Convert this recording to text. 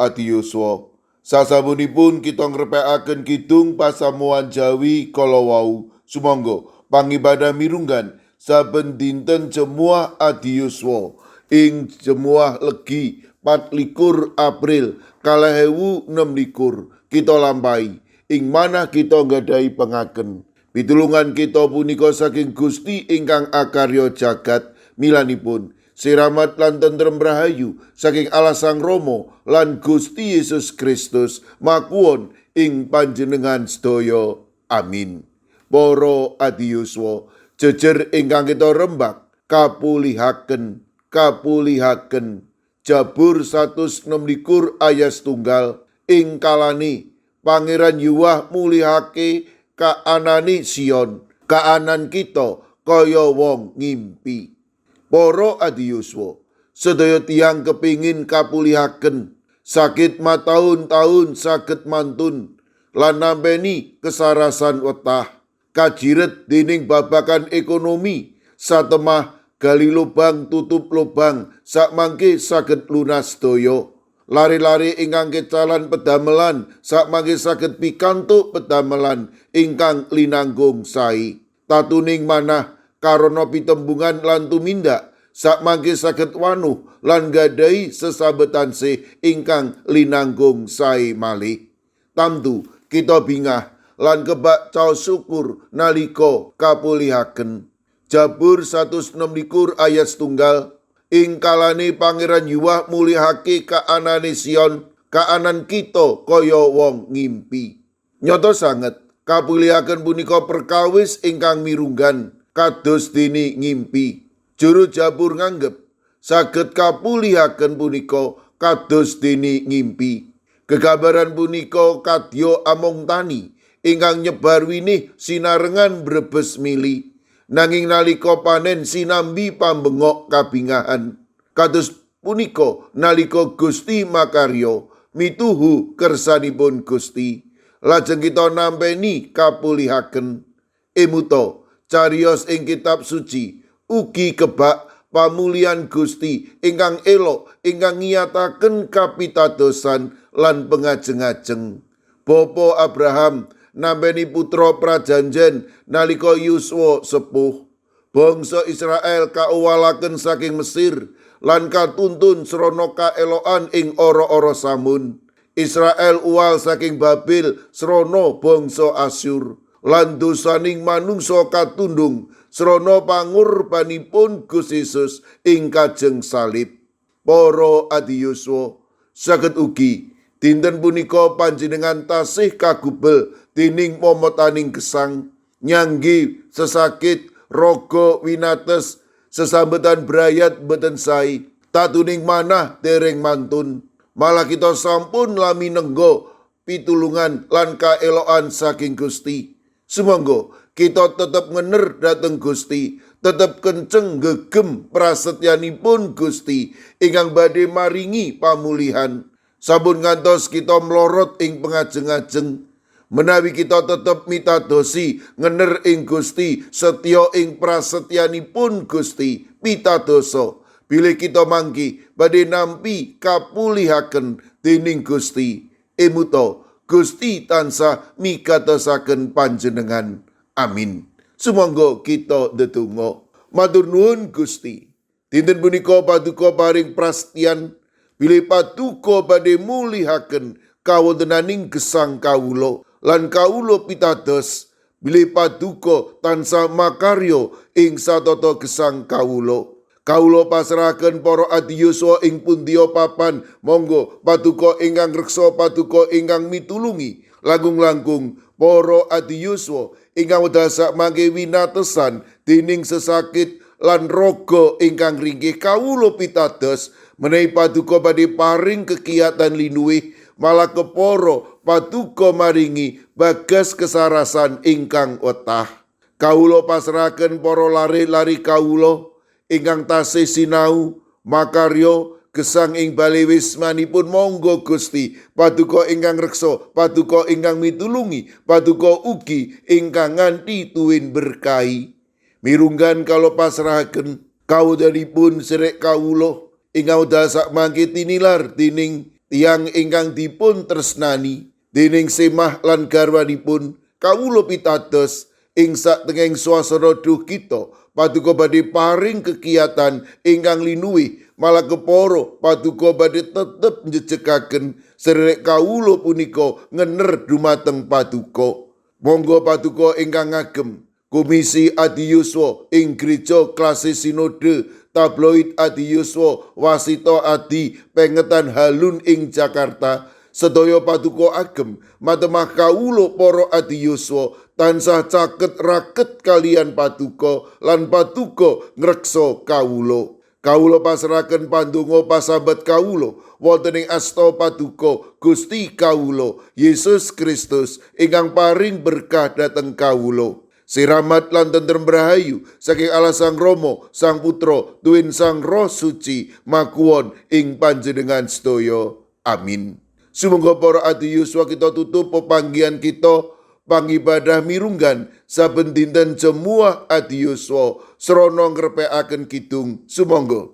adiyuswa. Sasampunipun kita ngrepekaken kidung pasamuan Jawi kala wau. Sumangga pangibadah mirunggan saben dinten Jemuah adiyuswa ing Jemuah Legi 24 April 2026 kita lampahi ing manah kita nggadahi pengaken. Pitulungan kita punika saking Gusti ingkang akarya jagat, milanipun siramat lan tentrem rahayu saking Allah Sang Rama lan Gusti Yesus Kristus makuwon ing panjenengan sedaya. Amin. Para adiyuswa, jejer ingkang kita rembak kapulihaken, kapulihaken. Jabur 126 ayat 1 ing kalani Pangeran Yuwah mulihake kaanani Sion, kaanan kita kaya wong ngimpi. Para adiyuswa, sedaya tiyang kepingin kapulihaken, sakit mataun-taun saged mantun lan nampeni kesarasan wetah, kajiret dening babagan ekonomi, satemah gali lubang tutup lubang sakmangke saged lunas daya. Lari-lari ingkang kecalan pedamelan sakmangke saged pikantuk pedamelan ingkang linanggung sae. Tatuning manah karana pitembungan lan tumindak sakmangke saged wanuh lan gadahi sesabetan sih ingkang linanggung sae malih. Tamtu kita bingah lan kebak caos syukur nalika kapulihaken. Jabur 126 ayat 1 ing kalane Pangeran Yuwah mulihake kaanane Sion, kaanan kita kaya wong ngimpi. Nyata sanget kapulihaken punika perkawis ingkang mirunggan kados dene ngimpi. Juru Jabur nganggep saged kapulihaken punika kados dene ngimpi. Gegambaran punika kadya amung tani ingkang nyebar winih sinarengan brebes mili. Nanging nalika panen sinambi pambengok kabingahan. Kados punika nalika Gusti makarya mituhu kersanipun Gusti. Lajeng kita nampeni kapulihaken. Emuta cariyos ing kitab suci ugi kebak pamulian Gusti ingkang elok ingkang ngiyataken kapitadosan lan pengajeng-ajeng. Bapa Abraham nampeni putra prajanjen nalika yuswa sepuh. Bangsa Israel kauwalaken saking Mesir lan katuntun srana kaelokan ing ora-ora samun. Israel uwal saking Babel srana bangsa Asyur lan dosaning manungsa katundung srana pangurbanipun Gusti Yesus ing kajeng salib. Para adiyuswa, saged ugi dinten punika panjenengan tasih kagubel dening momotaning gesang, nyanggi sesakit, raga winates, sesambetan brayat boten sae, tatuning manah dereng mantun. Malah kita sampun lami nengga pitulungan lan kaelokan saking Gusti. Sumangga kita tetep ngener dhateng Gusti, tetep kenceng gegem prasetyanipun Gusti ingkang badhe maringi pamulihan. Sampun ngantos kita mlorot ing pengajeng-ajeng, menawi kita tetep mitadosi ngener ing Gusti, setya ing prasetyanipun Gusti, pitadosa bilih kita mangki badhe nampi kapulihaken dening Gusti. Emuta Gusti tansah migatosaken panjenengan. Amin. Sumangga kita ndedonga. Matur nuwun Gusti. Dinten punika paduka paring prasetyan bilih paduka badhe mulihaken kawontenaning gesang kawula lan kawula pitados bilih paduka tansah makarya ing satata gesang kawula. Kawula pasrahaken para adiyuswa ing pundiya papan, monggo paduka ingkang reksa, paduka ingkang mitulungi langkung-langkung para adiyuswa ingkang wekdal sakmangke winatesan dening sesakit lan raga ingkang ringkih. Kawula pitados menawi paduka badhe paring kekiyatan linuwih, malah kepara paduka maringi bagas kesarasan ingkang wetah. Kawula pasrahaken para lare-lare kawula ingkang tasih sinau makarya gesang ing bale wismanipun, monggo Gusti paduka ingkang reksa, paduka ingkang mitulungi, paduka ugi ingkang nganti tuwin berkahi. Mirunggan kawula pasrahaken kawontenanipun sedherek kawula ingkang wekdal sakmangke tinilar dening Tiyang ingkang dipun tresnani dening Semah lan garwanipun, kawula pitados ing satengahing swasana duh kita paduka badhe paring kegiatan ingkang linuwih, malah kepara paduka badhe tetep njejekaken sederek kawula punika ngener dumateng paduka. Monggo paduka ingkang ngagem Komisi Adi Yuswa ing Gereja Klase Sinode Tabloid Adi Yuswa Wasito Adi Pengetan Halun ing Jakarta, sedaya paduka agem matemah kawula para adi yuswa tansah caket raket kalian paduka lan paduka ngreksa kawula. Kawula pasrahaken pandonga pasambat kawula wonten ing asta paduka Gusti kawula Yesus Kristus ingkang paring berkah dhateng kawula. Siramat lan tentrem rahayu saking Allah Sang Rama, Sang Putra, tuwin Sang Roh Suci makuwon ing panjenengan sedaya. Amin. Sumangga para adi yuswa kita tutup pepanggihan kita pangibadah mirunggan saben dinten Jemuah adi yuswa srana ngrepekaken kidung. Sumangga.